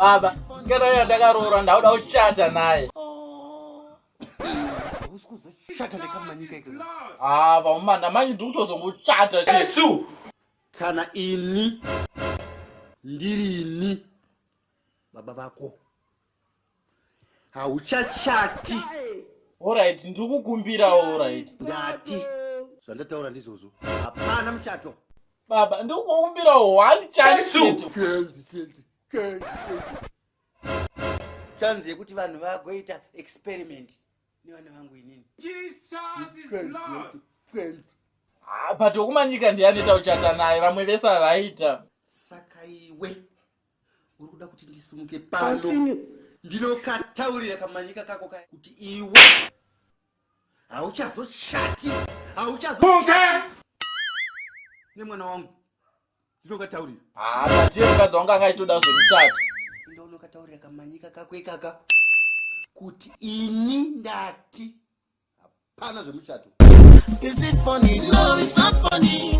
Baba, musikana uyo ndakaroora, ndauda kuchata naye. Hausi kuzochata nekamanyika ikako. Ah, vaumana manje ndiri kutozongochata chete. Jesu. Kana ini ndirini baba vako, hauchachati. Alright, ndiri kukumbirawo, alright. Ndati zvandataura ndizvozvo, hapana muchato. Baba, ndiri kukumbirawo one chance Jesu. chete. Chance, chance, chance, chance yekuti vanhu vagoita experiment nevana vangu inini. Chance. Ah, but wekumanyika ndiye anoita kuchata naye, vamwe vese havaita. Saka iwe uri kuda kuti ndisimuke pano ndinokataurira kamanyika kako kaya kuti iwe hauchazochati, hauchazochati nemwana wangu, ndinokataurira. Ah, but iye mukadzi wangu akaitoda zvemuchato. Ndonokataurira kamanyika kako ikaka kuti ini ndati hapana zvemuchato. Is it funny? No, it's not funny.